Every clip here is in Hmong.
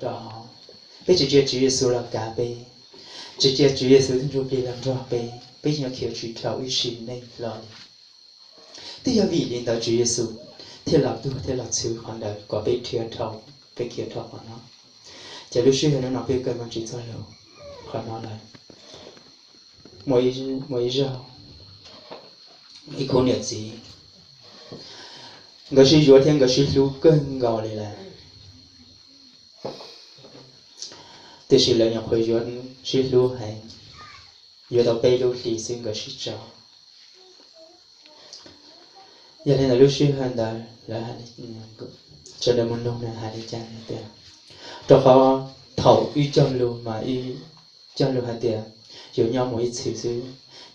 rau hauv. Peb tsis cia Tswv Yexus los kav peb, tsis cia Tswv Yexus tus Ntsuj Plig los nrog peb, peb yeej yuav khiav tsis dhau ib sim neej hlo li. Twb yog vim li ntawd Tswv Yexus thiaj los tuag thiab los txhwv qhov ntawd kom peb khiav dhau, peb khiav dhau qhov no. Ces lub sij hawm hnub no peb kawm Vaajtswv txoj lus qhov no lawm, muaj ib zaug ib khub niam txiv, nkawd sib yuav thiab nkawd sib hlub kawg nkaus li lawm, tiam sis lawv nyuam qhuav yuav sib hlub heev, yuav tau peb lub hlis xwb nkawd sib tso. Yog li ntawd lub sij hawm ntawd lawv, sawv daws mus nug nws hais li cas tias, rau qhov thaum wb cog lus mas wb cog lus hais tias yuav nyob mus ib txhis xwb,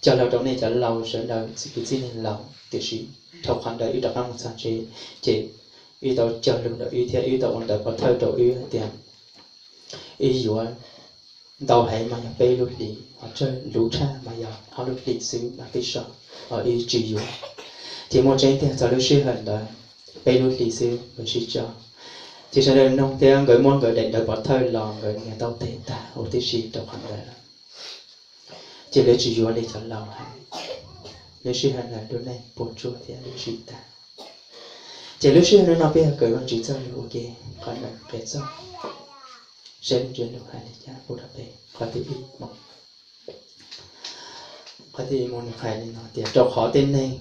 cog lus rau nej cov laus sawv daws kwv tij neej laus, tiam sis dhau qhov ntawd wb rov qab mus txog tsev, ces wb tau cog lus rau wb thiab wb tau ua ntawv pov thawj rau wb hais tias wb yuav ntau heev mas yog peb lub hlis, ho tsawg lub tshaj mas yog ob lub hlis xwb mas peb so, ho wb tsis yuav. Ces muaj tseeb tiag txog lub sij hawm ntawd peb lub hlis xwb nkawd sib tso. Ces sawv daws nug thiab nkawd muab nkawd daim ntawv pov thawj los nkawd nias tau tes tag huv tib si rau qhov ntawd lawm. Ces lawv tsis yuav li cov laus hais, lub sij hawm ntawd lub neej puas tsuaj thiab lub sij tag. Ces lub sij hawm hnub no peb yog kawm Vaajtswv txoj lus ua ke, qhov ntawd qhia txog, saib lub ntsiab lus hais li cas pub rau peb. Qhov thib ib, qhov thib ib mus nws hais li no tias rau qhov tej neeg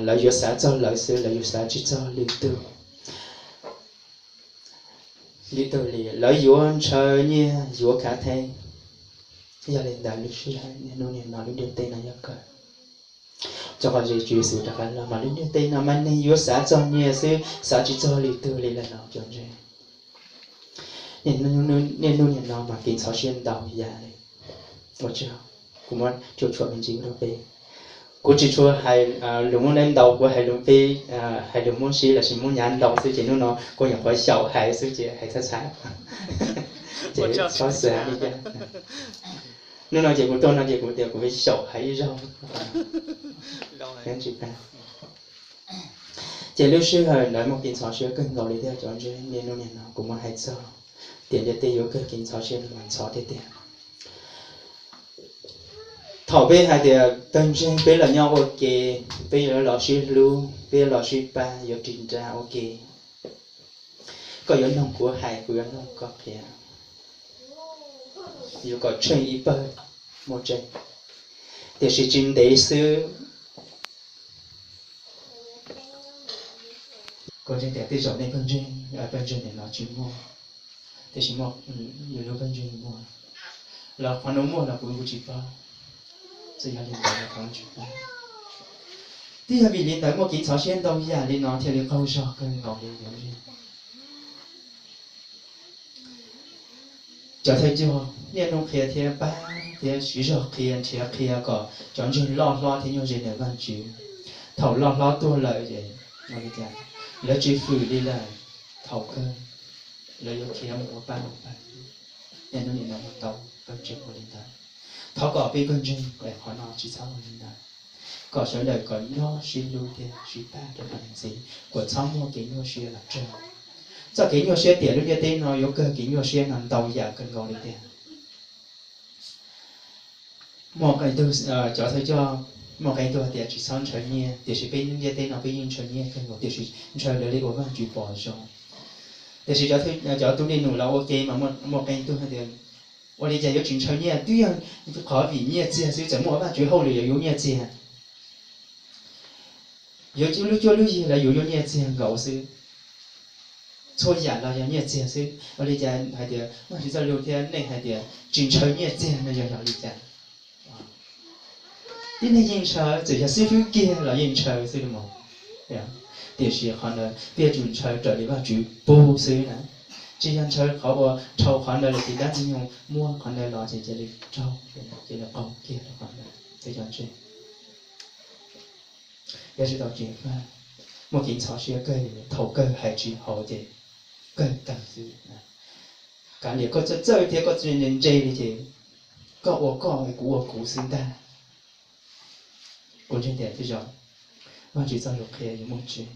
lawv yuav xav txog lawv xwb, lawv yuav xav tsis txog lwm tus, lwm tus li, lawv yuav ntshaw nyiaj yuav khav theeb. Yog li ntawd lub sij hawm niaj hnub niaj no lub ntiaj teb no yog kawg, rau qhov Tswv Yexus rov qab los mas lub ntiaj teb no mas neeg yuav xav txog nyiaj xwb, xav tsis txog lwm tus li lawm no cov ntseeg. Niaj hnub niaj no mas kev ntxhov siab ntau yam li. Ua tsaug, kuv muab tsuam tsuam me ntsis rau peb. Kuv tsis tshua hais lus Moob Dawb ntau, kuv hais lus peb, hais lus Moob Sib lossis Moob Nyav ntau xwb ces hnub no kuv nyuam qhuav xyaum hais xwb ces hais txhab txhab. Ces txhob xav li cas. Hnub no ces kuv tuaj no ces kuv tias kuv xyaum hais ib zaug. Ces lub sij hawm ntawd muaj kev ntxhov siab kawg nkaus li thiab cov ntseeg, niaj hnub niaj no kuv muab hais txog tias ntiaj teb yuav kawg kev ntxhov siab no mas ntxhov tiag tiag. Thaum peb hais tias pawg ntseeg peb los nyob ua ke, peb yuav los sib hlub, peb yuav los sib pab, yuav ris nra ua ke. Koj yuav mloog kuv hais, kuv yuav mloog koj qhia, yuav kom tsheej ib pawg muaj tseeb, tiam sis tsis ntev xwb. Kuv ntseeg tias tej zaum nej pawg ntseeg, pawg ntseeg nim no tsis muaj, tiam sis muaj, lwm lub pawg ntseeg muaj, los qhov no muaj los kuv kuj tsis paub, txawm yog li ntawd los thov Vajtswv pab. Twb yog vim li ntawd muaj kev ntxhov siab ntau yam li no thiaj li qaug zog kawg nkaus li cov ntseeg. Cov thawj coj niaj hnub qhia thiab pab thiab siv zog qhia nrhiav qhia kom cov ntseeg loj hlob thiab nyuaj ze ntawm Vajtswv. Thaum loj hlob tuaj lawm ces lawv tsis hwm li lawm, thaum kawg lawv yuav khiav mus ua pab ua pawg. Niaj hnub nim no muaj ntau pawg ntseeg ua li ntawd. Thov kom peb pawg ntseeg qhov no tsis txhob ua li ntawd, kom sawv daws kom nyob sib hlub thiab sib pab rau cov niam txiv, kom txhob muaj kev nyuaj siab los tsawg. Txoj kev nyuaj siab tiam lub ntiaj teb no yuav kawg kev nyuaj siab no ntau yam kawg nkaus li tiag. Muaj qee tug, cov thawj coj, muaj qee tug hais tias tsis txhob ntshaw nyiaj, tiam sis peb lub ntiaj teb no peb yeej ntshaw nyiaj kawg nkaus, tiam sis ntshaw lawv li uas Vajtswv pom zoo. Tiam sis cov tub dej num los ua ke mas muaj qee tug hais tias ua li cas yuav tsis ntshaw nyiaj, twb yog qhov vim nyiaj txiag xwb, txawm muaj ua Vajtswv hauj lwm los yuav nyiaj txiag. Yuav lub cuab lub yig los yuav yuav nyiaj txiag nkaus xwb. Txhua yam los yog nyiaj txiag xwb, ua li cas hais tias Vajtswv txoj lus thiab nej hais tias tsis ntshaw nyiaj txiag no yog yog li cas? Tib neeg yeej ntshaw, txawm yog xib fwb kiag los yeej ntshaw xwb li mas. Tiam sis qhov ntawd peb yuav tsum ntshaw raws li Vajtswv pub xwb na, tsis yog ntshaw qhov uas dhau qhov ntawd lawm ces dab ntxwg nyoog muab qhov ntawd los ces cia li raug, cia li qaug kiag rau qhov ntawd thiab cov ntseeg. Yog tsis tau tseem faj, muaj kev ntxhov siab kawg, thaum kawg hais tsis haum ces kawg tawg xwb. Kav liam koj txawj txawj thiab koj ntse ntse li ces koj ua koj, kuv ua kuv xwb ntag. Kuv ntseeg tias tej zaum Vajtswv txoj lus qhia yuav muaj tseeb,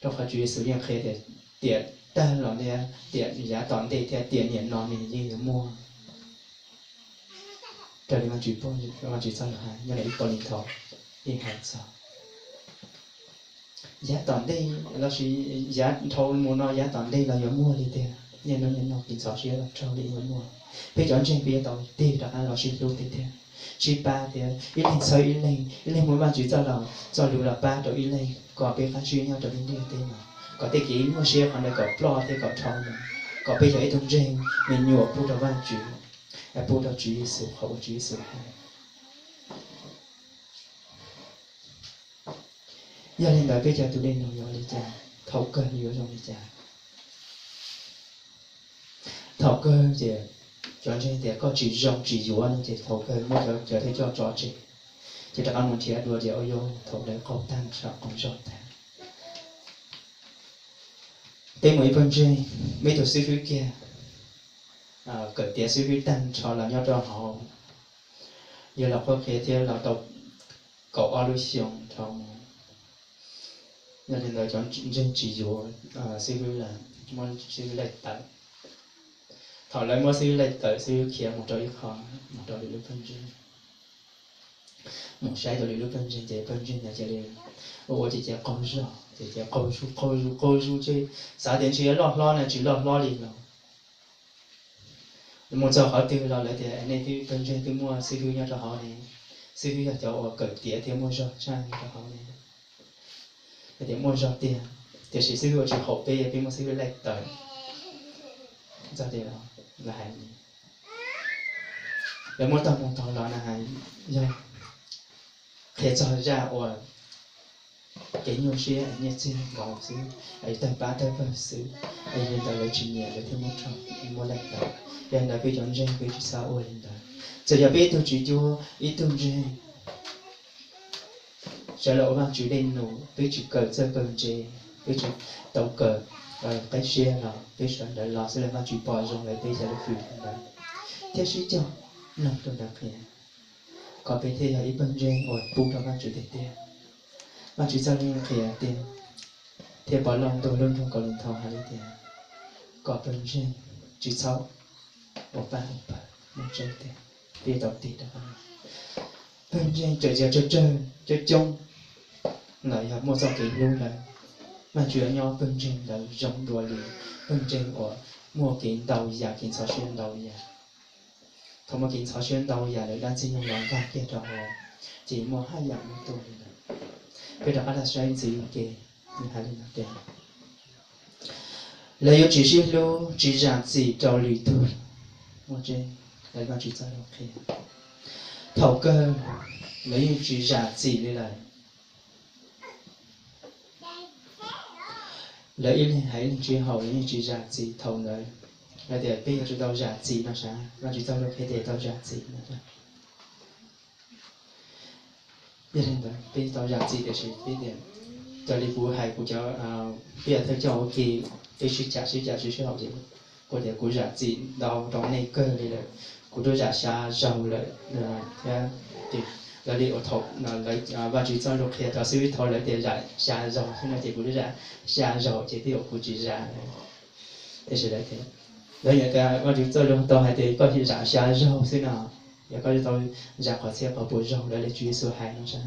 rau qhov Tswv Yexus yeej qhia tias, tias tag los tias tiam yav tom ntej thiab tiam niaj no nws yeej yuav muaj. Raws li Vajtswv, Vajtswv txoj lus hais nyob ntawm ib Kauleethaus yeej hais txog yav tom ntej lossis yav dhau mus no yav tom ntej los yuav muaj li tiag, niaj hnub niaj no kev ntxhov siab los raug li yuav muaj. Peb cov ntseeg peb yuav tau tig rov qab los sib hlub tiag tiag, sib pab thiab ib leeg txhawb ib leeg, ib leeg muab Vajtswv txoj lus los pab rau ib leeg kom peb qab zib nyob rau lub ntiaj teb no, kom tej kev nyuaj siab qhov ntawd kom ploj thiab kom dhau mus, kom peb yog ib tug ntseeg me nyuam pub rau Vajtswv, pub rau Tswv Yexus qhov uas Tswv Yexus hais. Yog li ntawd peb cov tus dej num yuav li cas? Thaum kawg yuav zoo li cas? Thaum kawg ces cov ntseeg tias koj tsis zoo tsis yuav no ces thaum kawg muab cov thawj coj tso tseg, ces rov qab mus nrhiav dua ces ua yuav thaum ntawd qaug tag nrho qaug zog tag. Peb muaj ib pawg ntseeg, muaj ib tug xib hwb kiag, kawm tiav xib hwb tag nrho los nyob rau hauv, yog los qhuab qhia thiab los tau kaum ob lub xyoo dhau mus. Yog li ntawd cov ntseeg tsis yuav xib hwb lawm, muab xib hwb laij tawm. Thaum lawv muab xib hwb laij tawm, xib hwb khiav mus rau ib qho, mus rau lwm lub pawg ntseeg, mus saib rau lwm lub pawg ntseeg ces pawg ntseeg ntawd cia li ua ua ces cia qaug zog, ces cia qaug zog qaug zog qaug zog ces xav tias ntshe yuav loj hlob na tsis loj hlob li los. Mus txog qhov twg los lawv tias nej twb pawg ntseeg twb muaj xib hwb nyob rau hauv ne, xib hwb yog cov uas kawm tiav thiab muaj zog tshaj nyob rau hauv ne. Lawv tias muaj zog tiag, tiam sis xib hwb ua tsis haum peb, peb muab xib hwb laij tawm. Txog tias lawv hais li, lawv muab tag mus tag los na hais, yog qhia txog zaj uas kev nyuaj siab nyiaj txiag nkaus xwb, tawg pab tawg pawg xwb, yog li ntawd lawv tsis nyiam lawv thiaj muab laij tawm. Yog li ntawd peb cov ntseeg peb tsis txhob ua li ntawd. Txawm yog peb ib tug tsis cuag ib tug ntseeg sawv los ua Vajtswv dej num, peb tsis kawm txawj kawm ntse, peb tsis tau kawm qib siab los peb sawv ntawd los xwb los Vajtswv pom zoo lawm peb cov lub hwm ntawd thiab sib cog mloog rau ntawd qhia, kom peb thiaj yog ib pawg ntseeg uas pub rau Vajtswv tiag tiag. Vajtswv txoj lus qhia tias, thiab Povlauj ntuas lub nroog Kauleethaus hais li tias, kom pawg ntseeg tsis txhob ua pab ua pawg, muaj tseeb tiag, peb tau tig rov qab. Pawg ntseeg txawm yog tsawg tsawg coob coob los yog muaj txoj kev hlub lawm, Vajtswv yuav nyob pawg ntseeg ntawd zoo dua li pawg ntseeg uas muaj kev ntau yam kev ntxhov siab ntau yam. Thaum muaj kev ntxhov siab ntau yam lawm dab Ntxwg Nyoog los nkag kiag rau hauv, ces muaj haj yam muaj tuaj li ntawd. Peb rov qab los saib ntxiv ua ke, nws hais li no tias, lawv yuav tsis sib hlub, tsis zam txim rau lwm tus. Muaj tseeb, lawv Vajtswv txoj lus qhia. Thaum kawg lawv yeej tsis zam txim li lawm. Lawv ib leeg hais ib leeg tsis haum, lawv yeej tsis zam txim thaum ntawd. Lawv tias peb yuav tsum tau zam txim no sav, Vajtswv txoj lus qhia tias tau zam txim no. Yog li ntawd peb tau zam txim tiam sis peb tias, raws li kuv hais kuv cov, peb cov thawj coj ua ke, peb sib cam sib cam sib sib haum ces kuv tias kuv zam txim ntau rau nej kawg li lawm, kuv twb zam xya zaug lawm thiab. Lawv li ua thaum Vajtswv txoj lus qhia tau xwb, thaum lawv tias zam xya zaug xwb no ces kuv twb zam xya zaug ces twb yog kuv tsis zam lawm. Tiam sis lawv tias, lawv yog tias Vajtswv txoj lus tau hais tias koj zam xya zaug xwb no, yog koj tau zam qhov txhiab qhov puas zaug lawv li Tswv Yexus hais no sav,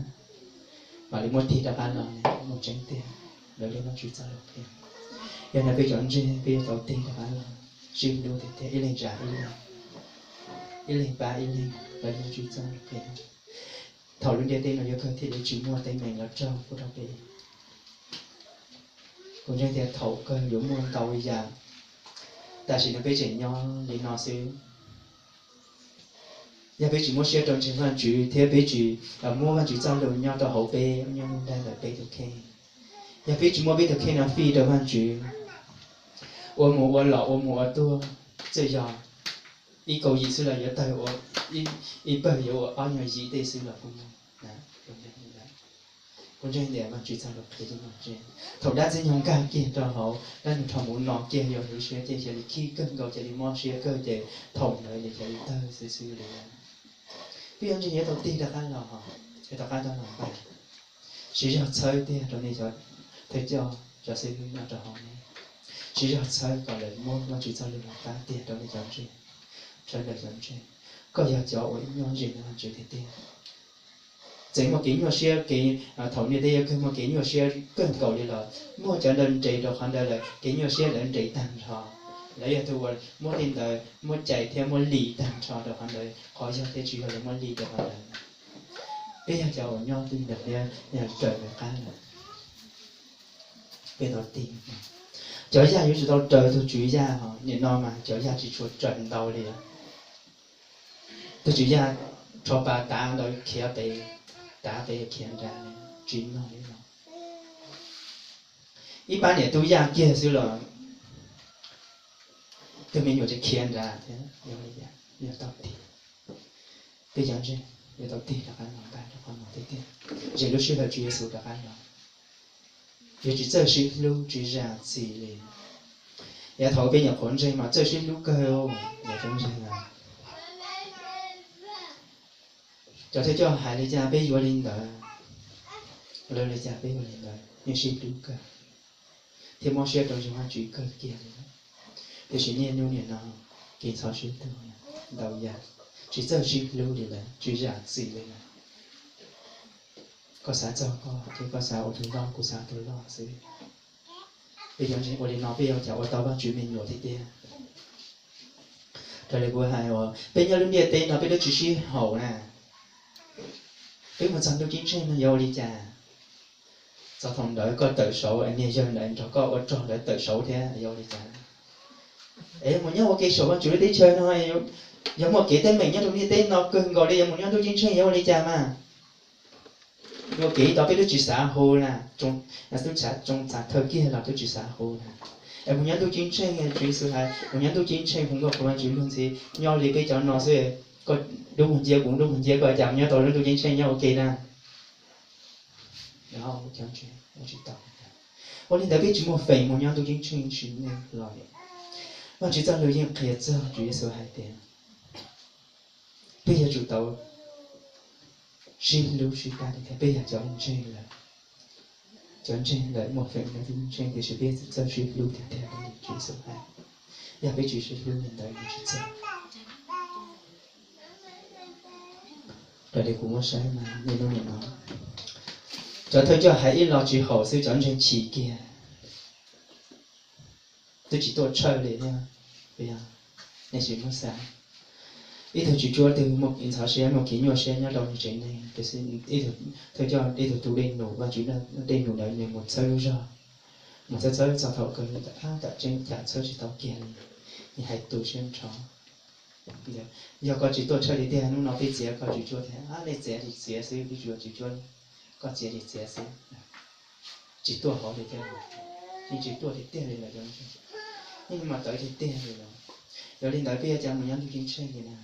mam li muab tig rov qab los ne, muaj tseeb tiag, lawv li Vajtswv txoj lus qhia. Yog no peb cov ntseeg peb yuav tau tig rov qab los sib hlub tiag tiag, ib leeg zam ib leeg, ib leeg pab ib leeg, lawv li Vajtswv txoj lus qhia. Thaum lub ntiaj teb no yuav kawg thiaj li tsis muaj teeb meem los raug kuv rau peb. Kuv ntseeg tias thaum kawg yuav muaj ntau yam, tam sim no peb tseem nyob li no xwb. Yog peb tsis muab siab rau ntseeg Vajtswv thiab peb tsis muab Vajtswv txoj lus nyob rau hauv peb, nyob nruab nrab ntawm peb tus kheej, yog peb tsis muab peb tus kheej no fij rau Vajtswv, ua mus ua los ua mus ua tuaj, txawm yog ib kaum yim xwb los yuav tawg ua, ib pawg yuav ua ob nyuag yim tej xwb los kuj muaj. Kuv ntseeg tias Vajtswv txoj lus qhia yeej muaj tseeb. Thaum dab Ntxwg Nyoog nkag kiag rau hauv, dab Ntxwg Nyoog rho mus no kiag yog lub siab ces cia li khib kawg nkaus, cia li mob siab kawg ces thaum ntawd ces cia li tawg xwb xwb li. Peb yuav ntseeg yuav tau tig rov qab los, yuav rov qab rov los npaj, siv zog txhawb tiag rau nej cov thawj coj, cov xib hwb nyob rau hauv ne. tsis yog txhawb kom lawv muab Vajtswv txoj lus los pab tiag rau nej cov ntseeg, sawv daws cov ntseeg. Koj yog cov uas nyob ze ntawm Vajtswv tiag tiag. Txawm muaj kev nyuaj siab, kev, thaum ntiaj teb yuav kawg muaj kev nyuaj siab kawg nkaus li los muaj cov ntawd nres rau qhov ntawd lawm, kev nyuaj siab lawv nres tag nrho. Lawv yog tus uas muab tej ntawd muab cais thiab muab lim tag nrho rau qhov ntawd, qhov yog thiab tsis yog lawv muab lim rau qhov ntawd. Peb yog cov uas nyob twj ywm thiab yog raws lawv qab lawm. Peb tau tig, cov yaj yuav tsum tau raws tug tswv yaj, nim no mas cov yaj tsis tshua raws ntau li. Tug tswv yaj rho pas tav ntawd khiav pem, tav pem khiav nrad, tsis mloog li no. Ib pab niam tub yaj kiag xwb los tug me nyuam tseem khiav nrad thiab, yog li cas? Yuav tau tig, peb cov ntseeg yuav tau tig rov qab los npaj rau qhov no tiag tiag, ze lub sij hawm Tswv Yexus rov qab los. Yuav tsis txawj sib hlub, tsis zam txim li. Yav thaum peb nyuam qhuav ntseeg mas txawj sib hlub kawg, cov thawj coj hais li cas peb yuav li ntawd, lawv li cas peb yuav li ntawd, yeej sib hlub kawg thiab mob siab rau ntseeg Vajtswv kawg kiag li. Tiam sis niaj hnub nim no kev ntxhov sib tug ntau yam, tsis txawj sib hlub li lawm, tsis zam txim li lawm. Koj xav txog koj thiab koj xav ua tus loj, kuv xav ua tus loj xwb. Peb cov ntseeg ua li no peb yuav cas ua tau Vajtswv me nyuam tiag tiag. Raws li kuv hais uas peb nyob lub ntiaj teb no peb twb tsis sib haum na, peb mus txog ntuj ceeb tsheej no yuav ua li cas? Txog thaum ntawd koj tawm saud, niag yawg ntawd nrog koj ua rog ntawd tawm saud thiab, yuav ua li cas? Es mus nyob ua ke saum Vajtswv lub teb chaws no, yog muaj kev teeb meem nyob rau ntiaj teb no kawg nkaus li, yuav mus nyob ntuj ceeb tsheej yuav ua li cas mas? Dua kev ib tau peb twb tsis xav hu na, tub txav thawj kiag los twb tsis xav hu na. Es mus nyob ntuj ceeb tsheej, Tswv Yexus hais mus nyob ntuj ceeb tsheej, hu nkauj qhuav Vajtswv luag ntxhi, nyob li peb cov no xwb, koj dub muag ncia kuv dub muag ncia, koj cas mus nyob tau lub ntuj ceeb tsheej nyob ua ke na? Cov ntseeg tsis tau. Ua li ntawd peb tsis muaj feem mus nyob ntuj ceeb tsheej sim neej los li. Vajtswv txoj lus yeej qhia txog, Tswv Yexus hais tias peb yuav tsum tau sib hlub sib pab tiag tiag, peb yog cov ntseeg lawm. Cov ntseeg lawm muaj feem nyob ntuj ceeb tsheej, tiam sis peb txawj sib hlub tiag tiag li Tswv Yexus hais. Yog peb tsis sib hlub li ntawd yeej tsis txawj. Raws li kuv muab saib mas niaj hnub nim no cov thawj coj hais ib los tsis haum xwb, cov ntseeg chim kiag, twb tsis tuaj tshawj li thiab. Nej sim muab xav, ib tug tswv cuab twg muaj kev ntxhov siab, muaj kev nyuaj siab nyob rau nws tsev neeg, ib tug thawj coj, ib tug tub dej num, Vajtswv dej num ntawd nws mus txhawb lub zog, mus txhawb txhawb txog thaum kawg tam tseeb cas txhawb tsis tau kiag li, nws hais tu siab nrho. Yog koj tsis tuaj tshawj tiag tiag, hnub no peb txiav koj tswv cuab tiag, nej txiav tsis txiav xwb, peb tsuas tswv cuab, koj txiav tsis txiav xwb, tsis tuaj hauv tiag tiag, yeej tsis tuaj tiag tiag li lawm, yeej mas tawv tiag tiag li lawm. Yog li ntawd peb yuav cas mus nyob ntuj ceeb tsheej li na?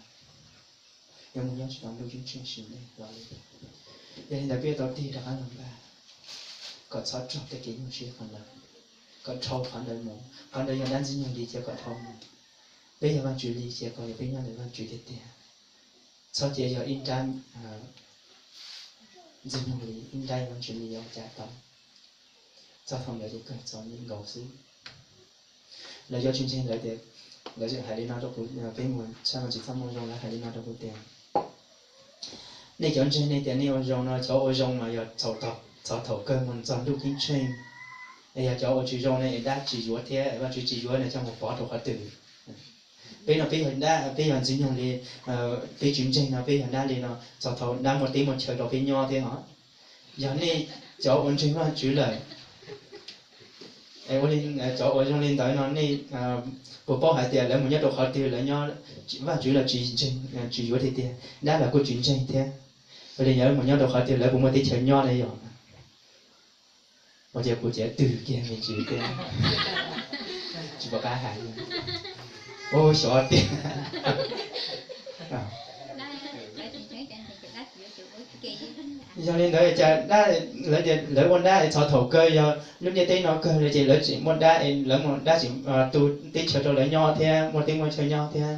Yuav mus nyob tsis tau ntuj ceeb tsheej sim neej los li. Yog li ntawd peb yuav tau tig rov qab los npaj kom txhob raug tej kev nyuaj siab qhov ntawd, kom dhau qhov ntawd mus. Qhov ntawd yog dab ntxwg nyoog li, cia kom dhau mus. Peb yog Vajtswv li, cia kom yog peb nyob ntawm Vajtswv tiag tiag. Txhob cia yog ib nrab ntxwg nyoog li, ib nrab yog Vajtswv li yuav ua cas tau. Txog thaum ntawd ces kawg txom nyem nkaus xwb. Lawv cov tsis ntseeg lawv tias, lawv hais li no rau kuv, peb mus tshaj no tsis txhob muaj zoo, lawv hais li no rau kuv tias, nej cov ntseeg nej tias nej ua zoo no, cov ua zoo mas yog txog thaum kawg mus txog ntuj ceeb tsheej. Es yog cov ua tsis zoo ne, es dab tsis yuav thiab, Vajtswv tsis yuav no coj mus pov rau qhov twg? Peb no peb yog dab, peb yog ntxwg nyoog li, peb tsis ntseeg no peb yog dab li no, txog thaum dab muaj teb muaj chaw rau peb nyob thiab os. Yog nej cov uas ntseeg Vajtswv lawm, cov ua zoo li ntawd no nej puas paub hais tias lawv mus nyob rau qhov twg lawv nyob, Vajtswv los tsis ntseeg, tsis yuav tiag tiag, dab los kuj tsis ntseeg thiab. Ua li yog mus nyob rau qhov twg lawv puas muaj teb chaws nyob ne yom? Ua cas kuv cev twg kiag me ntsis tiag, tsis pom qab hais. Ua xyov tiag. Yog li ntawd cas lawv tias lawv ua dab es txog thaum kawg yog lub ntiaj teb no kawg lawm ces lawv tseem muaj dab, lawv muaj dab tseem tu teb chaws rau lawv nyob thiab, muaj teb muaj chaw nyob thiab.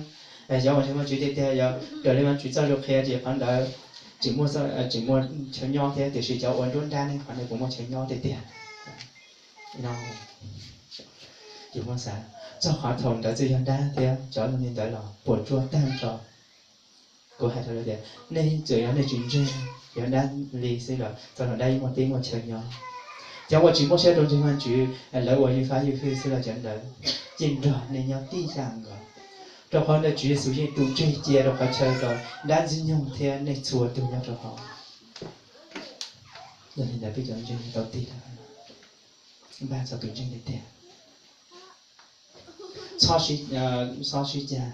Yog ua ntseeg Vajtswv tiag tiag yog raws li Vajtswv txoj lus qhia ces qhov ntawd tseem muaj, tseem muaj chaw nyob thiab, tiam sis cov ua nruab nrab ne qhov ntawd puas muaj chaw nyob tiag tiag? Ces muab xav txog qhov thaum ntawd txawm yog dab thiab cov zoo li ntawd los puas tsuaj tag nrho. Kuv hais rau lawv tias nej txawm yog nej tsis ntseeg, yog dab li xwb los txog thaum dab yeej muaj teb muaj chaw nyob. Cov uas tsis muaj siab rau ntseeg Vajtswv, lawv ua yeej fab yeej fwj xwb los cov ntawd yeej nrog nej nyob tib yam nkaus. Rau qhov ntawd Tswv Yexus yeej tu tseg cia rau qhov chaw rau dab ntxwg nyoog thiab nej txhua tus nyob rau hauv. Yog li ntawd peb cov ntseeg tau tig rov npaj txog tus ntseeg tiag tiag. Txhob sib, txhob sib cag,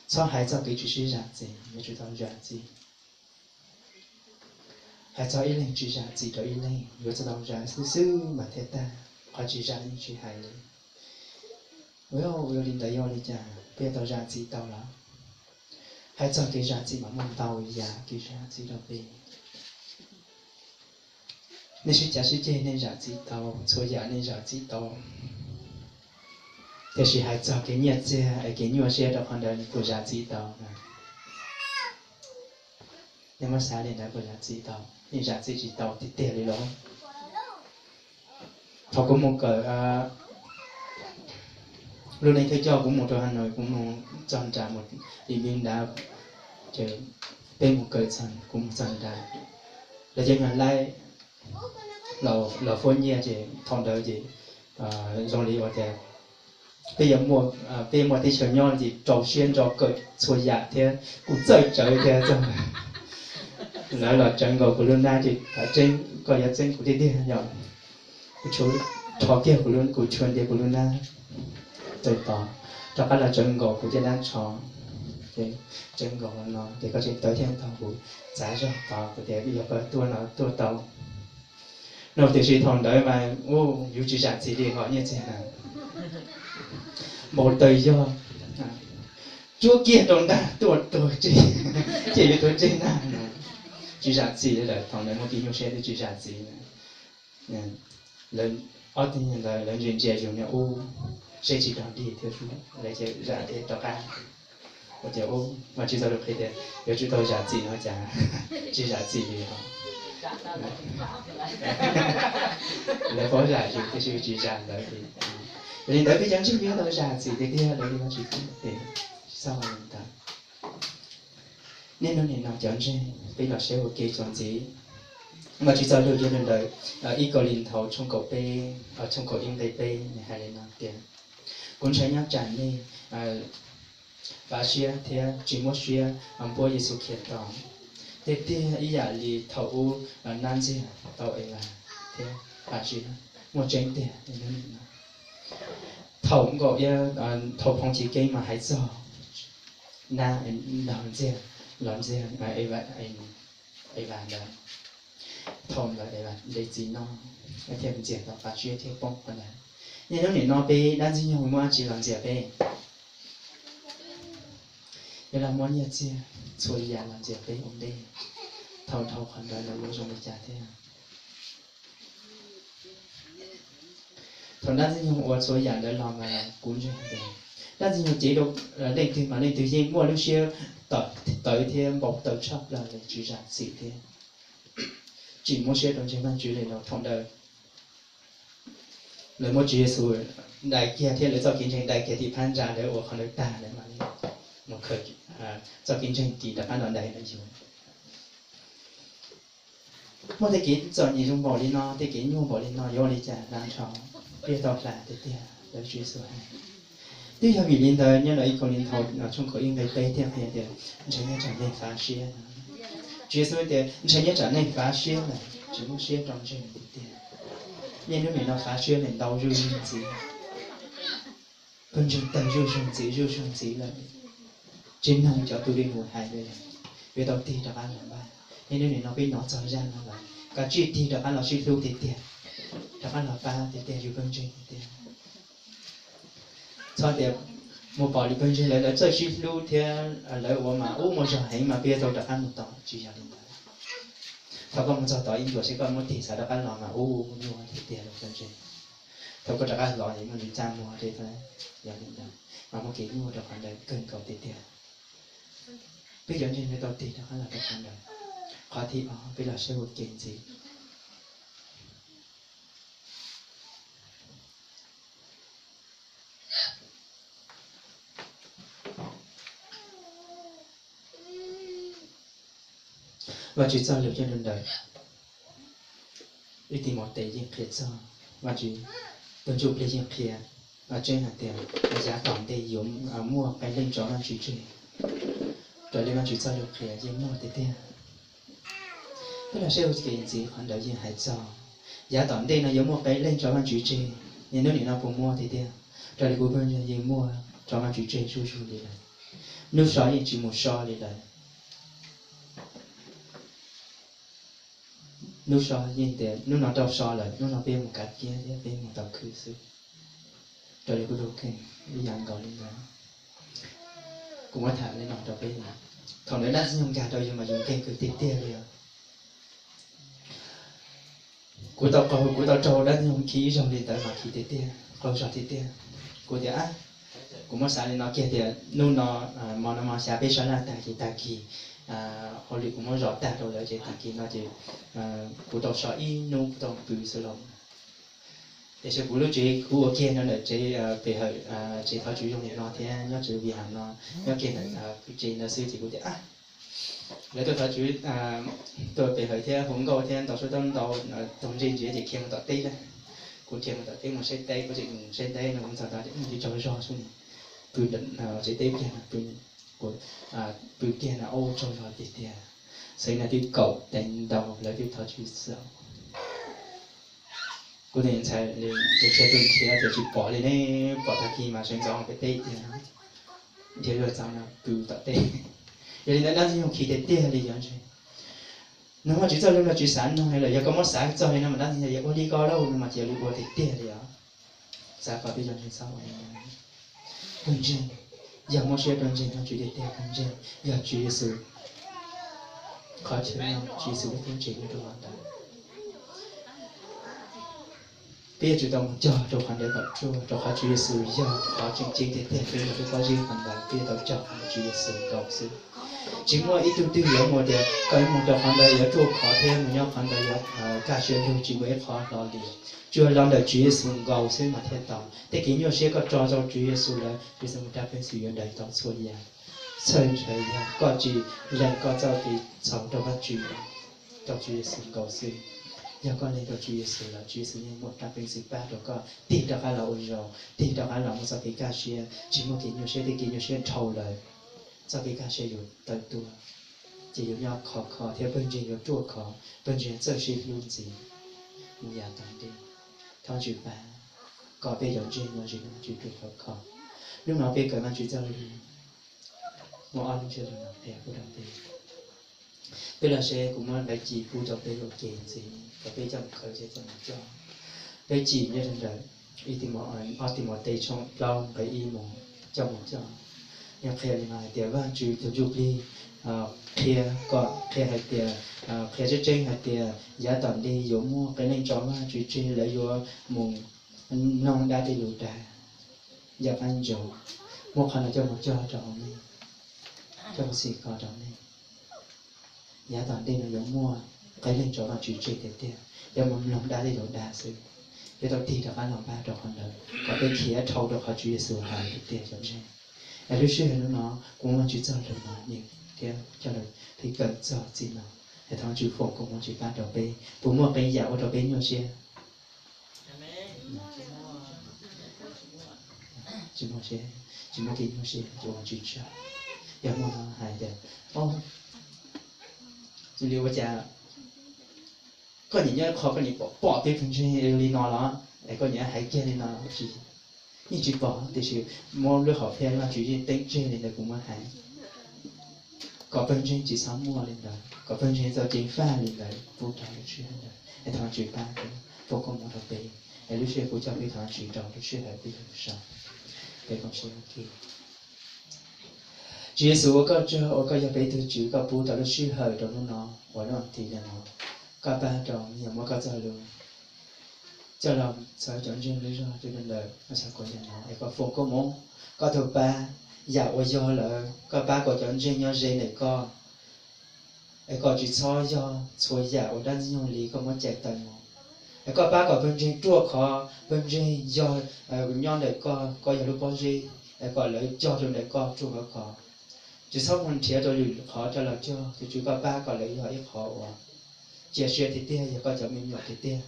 txhob hais txog kev tsis sib zam txim, yuav tsum tau zam txim. Hais txog ib leeg tsis zam txim rau ib leeg, yuav tsum tau zam xwb xwb mas thiaj tag, qhov tsis zam yeej tsis hais li. Ua li ntawd yuav ua li cas peb yuav tau zam txim tau lawm? Hais txog kev zam txim mas muaj ntau yam kev zam txim rau peb. Nej sib cav sib ceg nej zam txim tau, txhua yam nej zam txim tau, tiam sis hais txog kev nyiaj txiag es kev nyuaj siab rau qhov ntawd nej puas zam txim tau? Nej muab xav li ntawd puas zam txim tau? Nej zam txim tsis tau tiag tiag li los? Thaum kuv mus kawm lub neej thawj coj kuv mus rau Hà Nội, kuv mus txog nram mus Điện Biên Đá, ces peb mus kawm txog, kuv mus txog nrad, lawv cov nyuag laib los fuab nyiaj ces thaum ntawd ces zoo li uas tias peb yuav muaj teb chaws nyob ces rau siab ntso kawm txhua yam thiab kuj txawj tsawv thiab txog. Lawv los tsawv nkaus kuv lub hnab ces tseeb koj yuav txeeb kuv tiag tiag yog. Kuv rho kiag kuv, kuv rho ntiav kuv lub hnab tawm tod, rov qab los tsawv nkaus kuv caj dab tsho, tsawv nkaus no ces koj tseem tawv thiab ntaug kuv txav zog tod kuv tias yog koj tuaj no tuaj tau no. Tiam sis thaum ntawd mas u, yus tsis zam txim li hom nyiaj txiag na, npau taws yog, cuab kiag rau ntag tuaj tuag tseg, ces yuav tuag tseg ntag no. Tsis zam txim li lawm, thaum ntawd muaj kev nyuaj siab twb tsis zam txim. Ob tug ntawd lawv ntsia ntsia yus niag ub, seb tsis dog dig thiab, lawv ces zam thiab rov qab. Ua cas ub, Vajtswv txoj lus qhia tias yuav tsum tau zam txim no cas tsis zam txim li os. Lawv paub zam yus tiam sis tsis zam lawv li. Yog li ntawd peb cov ntseeg peb yuav tau zam txim tiag tiag, lawv li Vajtswv txoj lus qhia, tsis txhob ua li ntawd. Niaj hnub nim no cov ntseeg peb los saib ua ke txuas ntxiv Vajtswv txoj lus nyob rau ntawm ib Kauleethaus tshooj kaum peb, tshooj kaum ib nqe peb nws hais li no tias, kuv ntshai nyob tsam nej fav siab thiab tsis muab siab npuab Yexus Khetos, tiag tiag ib yam li thaum ub nab ntxiag tau Evas thiab fav siab. Muaj tseeb tiag, thaum nkaum, thaum phoov chiv keeb mas hais txog nab los ntxiag, los ntxiag Evas ntawd. Thaum ntawd Evas de txiv noj thiaj ntxias tau fav siab thiaj poob qhov ntawd. Niaj hnub nim no peb dab ntxwg nyoog muaj dab tsi los ntxias peb? Yog los muaj nyiaj txiag, txhua yam los ntxias peb ua ntej. Thaum dhau qhov ntawd lawv yuav zoo li cas thiab? Thaum dab ntxwg nyoog ua txhua yam ntawd los mas kuv ntseeg tias dab ntxwg nyoog cev rau leej twg mas leej twg yeej muaj lub siab tawv thiab npau taws tshaj plaws li, tsis zam txim thiab tsis muab siab rau ntseeg Vajtswv li los thaum ntawd lawv muab Tswv Yexus dai kiag thiab lawv txoj kev ntseeg dai kiag tim phab ntsa, lawv ua qhov ntawd tag lawv mam li mus khaws txoj kev ntseeg kis rov qab los dai lawv yug. Muaj tej kev txom nyem zoo npaum li no, tej kev nyuaj npaum li no yuav ua li cas hla nrho, peb yuav tau hla tiag tiag lawv Tswv Yexus hais. Twb yog vim li ntawd nyob ntawm ib Kauleethaus tshooj kaum ib nqe peb thiaj qhia tias ntshai nyob tsam nej fav siab. Tswv Yexus tias ntshai nyob tsam nej fav siab lawm, tsis muab siab rau ntseeg tiag tiag. Niaj hnub nim no fav siab lawm ntau zuj zus ntxiv. Pawg ntseeg tawg zuj zus ntxiv zuj zus ntxiv lawm. Tsis noog cov tus dej mus hais li, yuav tau tig rov qab los npaj. Niaj hnub nim no peb hnov txog zaj no lawm, kav tsij tig rov qab los sib hlub tiag tiag, rov qab los pab tiag tiag yus pawg ntseeg tiag tiag. Txhob tias mus pom lwm pawg ntseeg lawv, lawv txawj sib hlub thiab lawv ua mas ub muaj zog heev mas peb yuav tau rov qab mus tod, tsis yog li ntawd. Thaum koj mus txog tod ib ntus seb koj muab tig xav rov qab los mas ub nyuaj tiag tiag lawm pawg ntseeg. Thaum koj rov qab los es muaj ntsis txaj muag thiab, yog li ntawd mas muaj kev nyuaj rau qhov ntawd kawg nkaus tiag tiag. Peb cov ntseeg yuav tau tig rov qab los rau qhov ntawd. Qhov thib ob, peb los saib ua ke ntxiv. Vajtswv txoj lus coj nrog ntawm ib Timautes yeej qhia txog, Vajtswv tus Ntsuj Plig yeej qhia tseeb hais tias yav tom ntej yuav muaj qee leej tso Vajtswv tseg. Raws li Vajtswv txoj lus qhia yeej muaj tiag tiag. Peb los saib ua ke ntxiv, qhov ntawd yeej hais txog yav tom ntej no yuav muaj qee leej tso Vajtswv tseg. Niaj hnub nim no puas muaj tiag tiag? Raws li kuv pheej yeej muaj tso Vajtswv tseg zuj zus li lawm. Hnub so yeej tsis mus so li lawm. Hnub so yeej tias hnub no tau so lawm, hnub no peb mus kav kiab thiab peb mus tau khwv xwb. Raws li kuv tus kheej ib yam nkaus li ntawd. Kuv muab tham li no rau peb, thaum ntawd dab ntxwg nyoog nkag rau yus mas yus nkeeg kawg tiag tiag li os. Kuv tau qaug, kuv tau raug dab ntxwg nyoog khi ib zaug li ntawd mas khi tiag tiag, qaug zog tiag tiag. Kuv tias, kuv muab xav li no kiag tias hnub no, hmo no hmo xya peb sab laj tag ces tag kis hauj lwm kuv muab zov tag rau lawv ces tag kis no ces kuv tau so ib hnub kuv tau pw xwb los. Tiam sis kuv lub tsev kuv ua kiag no ntawm tsev pem hawm tsev thov tswv zoo li no thiab nyob tsev vim hais no, nyob kiag ntawm kwj tsev ntawd xwb ces kuv tias lawv tuaj thov tswv, tuaj pem hawm thiab hu nkauj thiab ntaus suab taub ntau, taug ntsej ntsia ces khiav mus tom teb lawm. Kuv khiav mus tom teb mus saib teb, kuv tseem mus saib teb no kuv ntxog tod ces tsaug zog xwb ni. Pw tsev teb kiag no, pw kiag no ua tsaug zog tiag tiag. Xwb no twb kaum teev ntau lawv twb thov tswv xwb. Kuv tus ntxhais tus nrhiav tus nrhiav ces tsis pom li ne, pom tag kis mas sawv ntxov pem teb tiag, nrhiav luag txog no pw tom teb. Yog li ntawd dab ntxwg nyoog khi tiag tiag li yog ntshe. Nug Vajtswv txoj lus no tsis xav nug lawm, yog koj muab xav txog li no mas dab ntxwg nyoog yuav ua li ko lauj no mas ces yuav li ua tiag tiag li os. Xav kom peb cov ntseeg txhob ua li ntawd. Pawg ntseeg, yog muab siab rau ntseeg Vajtswv tiag tiag, pawg ntseeg yog Tswv Yexus qhov chaw nyob, Tswv Yexus lub teb ntseeg nyob rau qhov ntawd. Peb yuav tsum tau mus cog rau qhov ntawd kom ruaj, rau qhov Tswv Yexus yog qhov tseem ceeb tiag tiag, peb yog lub pob zeb qhov ntawd, peb yuav tau cog qhov ntawd Tswv Yexus nkaus xwb. Tsis muaj ib tug twg yuav mus tias koj yuav mus rau qhov ntawd yuav ruaj khov thiab mus nyob qhov ntawd yuav kaj siab lug, tsis muaj ib qho hlo li. Tsuas los ntawm Tswv Yexus nkaus xwb mas thiaj tau. Tej kev nyuaj siab koj tso rau Tswv Yexus lawm, Tswv Yexus mus rab peev xwm yuav nrhiav tau txhua yam. Txhawj ntshai yog koj tsis lees koj txoj kev txhaum rau Vajtswv, rau Tswv Yexus nkaus xwb. Yog koj lees rau Tswv Yexus lawm, Tswv Yexus yeej muaj rab peev xwm pab rau koj tig rov qab los ua zoo, tig rov qab los muaj txoj kev kaj siab, tsis muaj kev nyuaj siab, tej kev nyuaj siab dhau lawm, txoj kev kaj siab yuav tawm tuaj, ces yuav nyob khov kho thiab pawg ntseeg yuav ruaj khov, pawg ntseeg txawj sib hlub ntxiv mus yav tom ntej. Thov Tswv pab kom peb cov ntseeg no tsis ruaj khov kho. Hnub no peb kawm Vajtswv txoj lus, muaj ob lub ntsiab lus no qhia kuv rau peb. Peb los seb, kuv muab nqe cim pub rau peb ua ke ntxiv kom peb coj mus khaws thiab coj mus cog. Nqe cim nyob rau ntawm ib Tim, ob Timautes tshooj plaub nqe ib mus coj mus cog. Nws qhia li no hais tias Vajtswv tus Ntsuj Plig qhia kom, qhia hais tias, qhia tseeb tseeb hais tias yav tom ntej yuav muaj qee leej tso Vajtswv tseg, lawv yuav mus mloog dab tej lus dag, yam qab ntsaum. Muab qhov no coj mus cog rau hauv nej, coj mus xim kos rau nej. Yav tom ntej no yuav muaj qee leej tso Vajtswv tseg tiag tiag, yuav mus mloog dab tej lus dag xwb. Yuav tau tig rov qab los npaj rau qhov ntawd kom peb khiav dhau rau qhov Tswv Yexus hais tiag tiag cov ntseeg. Es lub sij hawm hnub no kuv muab Vajtswv txoj lus no thiab coj los pib kawm txog txij no, es thov Vajtswv foom koob hmoov Vajtswv pab rau peb puas muaj qee yam ua rau peb nyuaj siab. Tsis muaj siab, tsis muaj kev nyuaj siab, Vajtswv tsaug. Yog muaj no hais tias, o, li ua cas koj nyiam nyob qhov koj nyiam pom pom peb pawg ntseeg li no los, es koj nyiam hais kiag li no los tsis, yeej tsis pom, tiam sis muab lub hom phiaj Vajtswv yeej teeb tseg li ntawd kuv muab hais. Kom pawg ntseeg tsis txhob muaj li ntawd, kom pawg ntseeg txoj kev faj li ntawd pub rau lub sij hawm ntawd, es thov Vajtswv pab thiab foom koob hmoov rau peb, es lub sij hawm kuv coj peb thov Vajtswv rau lub sij hawm peb yuav mus so. Peb koom siab ua ke. Tswv Yexus ua koj tsaug uas koj yog peb tug Tswv, koj pub tau lub sij hawm rau hnub no uas lub hom phiaj no, koj pab rau yam muab koj txoj lus coj los txhawb cov ntseeg lub zog rau ntawm no, txog kuv yam no es koj foom koob hmoov, koj tug pab yam uas yog lawm, koj pab kom cov ntseeg nyob ze ntawm koj, es kom tsis txhob yog txhua yam uas dab ntxwg nyoog li koj muab cais tawm mus. Es koj pab kom pawg ntseeg ruaj khov, pawg ntseeg yog nyob ntawm koj, koj yog lub pob zeb, es kom lawv cog rau ntawm koj ruaj khov khov. Tsis txhob mus nrhiav rau lwm qhov rau los cog, tus Tswv koj pab kom lawv yog ib qhov uas cia siab tiag tiag, yog koj cov me nyuam tiag tiag.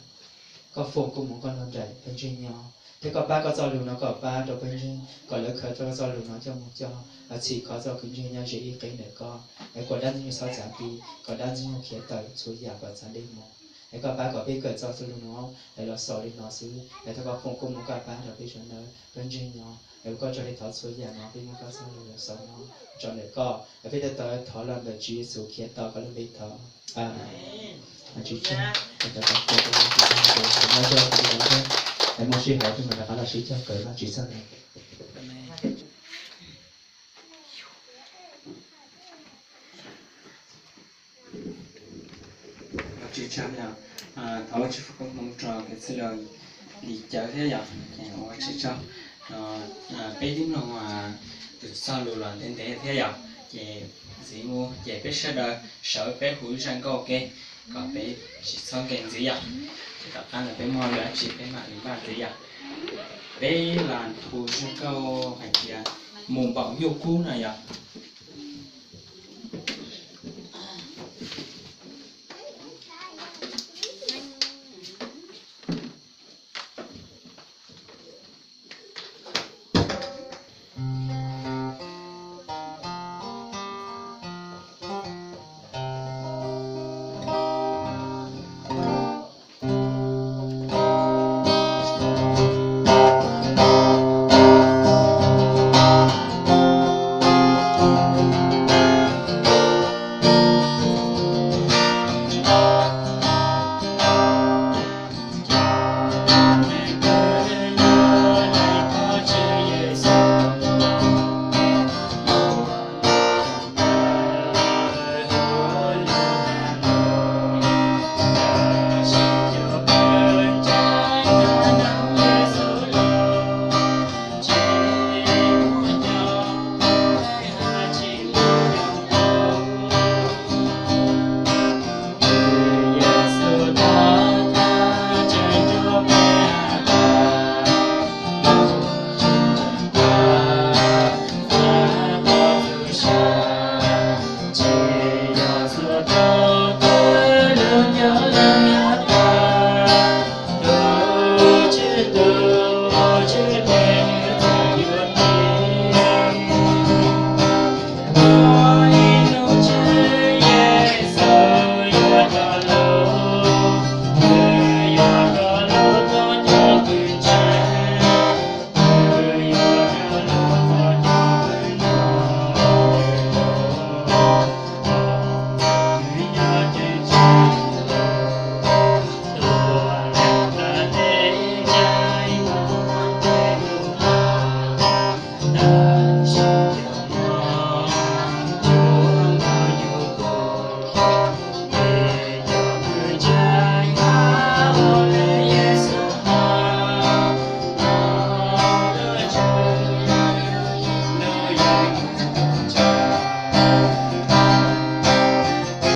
Koj foom koob hmoov koj nrog nraim pawg ntseeg nyob, thiab koj pab koj txoj lus no kom pab rau pawg ntseeg, kom lawv khaws tau koj txoj lus no coj mus cog, txhim kho txoj kev ntseeg nyob ze ib qib ntawm koj, es kom dab Ntxwg Nyoog txhob txav ti, kom dab Ntxwg Nyoog khiav tawm txhua yam kom txav deb mus. Es koj pab kom peb kawm txog txoj lus no, es los xaus li no xwb, es thov koj foom koob hmoov koj pab rau peb sawv daws pawg ntseeg nyob, es koj tso li thov txhua yam no peb muab koj txoj lus los xaus no tso ntawm koj, es peb tab tom thov los ntawm Tswv Yexus Khetos koj lub npe thov. Amees. Tsis tsa, es muaj sij hawm peb mam rov qab los sib cog kawm Vajtswv txoj lus. Thov Vajtswv foom koob hmoov rau kev txwj laug Lis Cawv thiab yom, ces ua Vajtswv tsaug. Peb twb mloog tus txoj lus los ntev ntev thiab yom, ces ntxiv mus ces peb sawv daws sawv peb hu zaj nkauj ke, kom peb tsis txhob nkees ntxiv yom. Ces tom qab ntawd peb muaj lus dab tsi peb mam li npaj ntxiv yom. Peb los hu zaj nkauj hais tias mus npaum nyuj kub no yom.